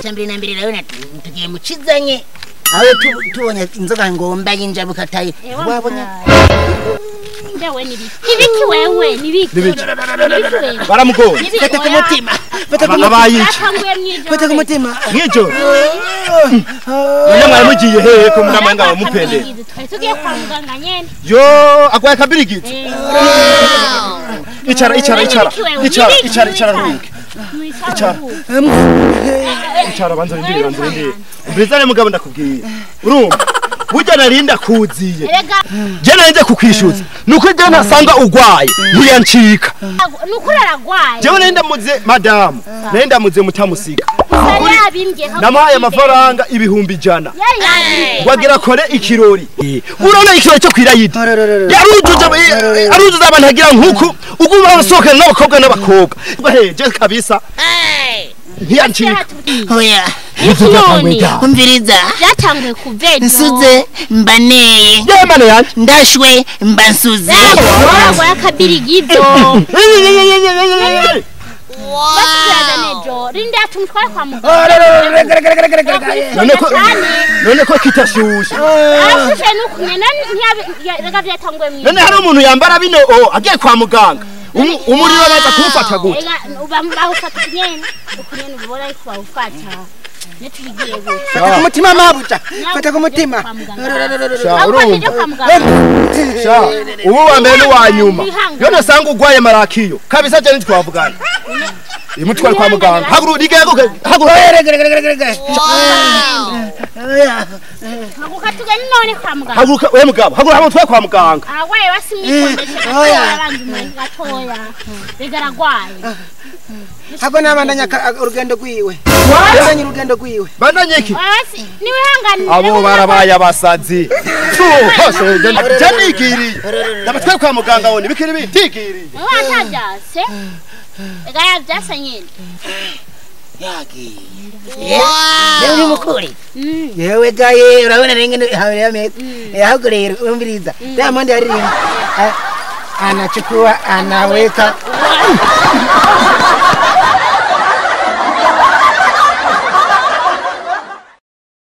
Cyambere na mbere rero tugiye mucizanye aho tubonye inzoga ngomba y'injabuka tayi wabonye ndewe nibiki nibiki wewe nibiki baramugoye fata ku mutima fata ku mutima fata ku mutima mwijo none mwari mugiye hehe ko munamanga bamupende tugiye kwa muganga nyene yo agwaye kabirigiti icara icara icara icara icara icara ruke icara icara banza rindire banza rindire mbizane mugabo ndakubwiye urumva burya narinda kuziye je narinze kukwishuza nuko je nasanga ugwaye ntiyancika nuko aragwaye je narinda muze madamu narinda muze mutamusiga namuhaye amafaranga 100,000 wagira kore ikirori urona ikirori cyo kwirayida yarujuje arujuza abantu agira nkuku uguma basohokana n'abakobwa n'abakobwa je kabisa ntiyancika oya umviriza byatanguye kuvejo nsuze mbaneye yemane yanje ndashwe mbansuze waragwaye akabirigizo none ko kitashushe none hari umuntu yambara bino agiye kwa muganga umuriro baza kumufata gute fata ku mutima mabuja fata ku mutima sha ubu wa mbere n'uwa nyuma yo nasanga ugwaye marakiyo kabisa je ntitwavugana imutware kwa muganga haguru rigaguke haguru haguka tugende none kwa muganga haguruka we mugabo haguru hamwe twe kwa muganga agwaye basimwikondesha gatoya gatoya bigaragwaye hako nabandanya urugendo rwiwe bandanya urugendo rwiwe bandanya iki niwe hangani abo barabaye abasazi hose je nigiriye ndabatwe kwa muganga wone bikiri bitigiriye watabyase ega yabyase nyine yagiye yewe mukuri yewe gaye urabona rengene hawe yameze yahagureye umviriza Diamond yaririmba anachukua anaweka.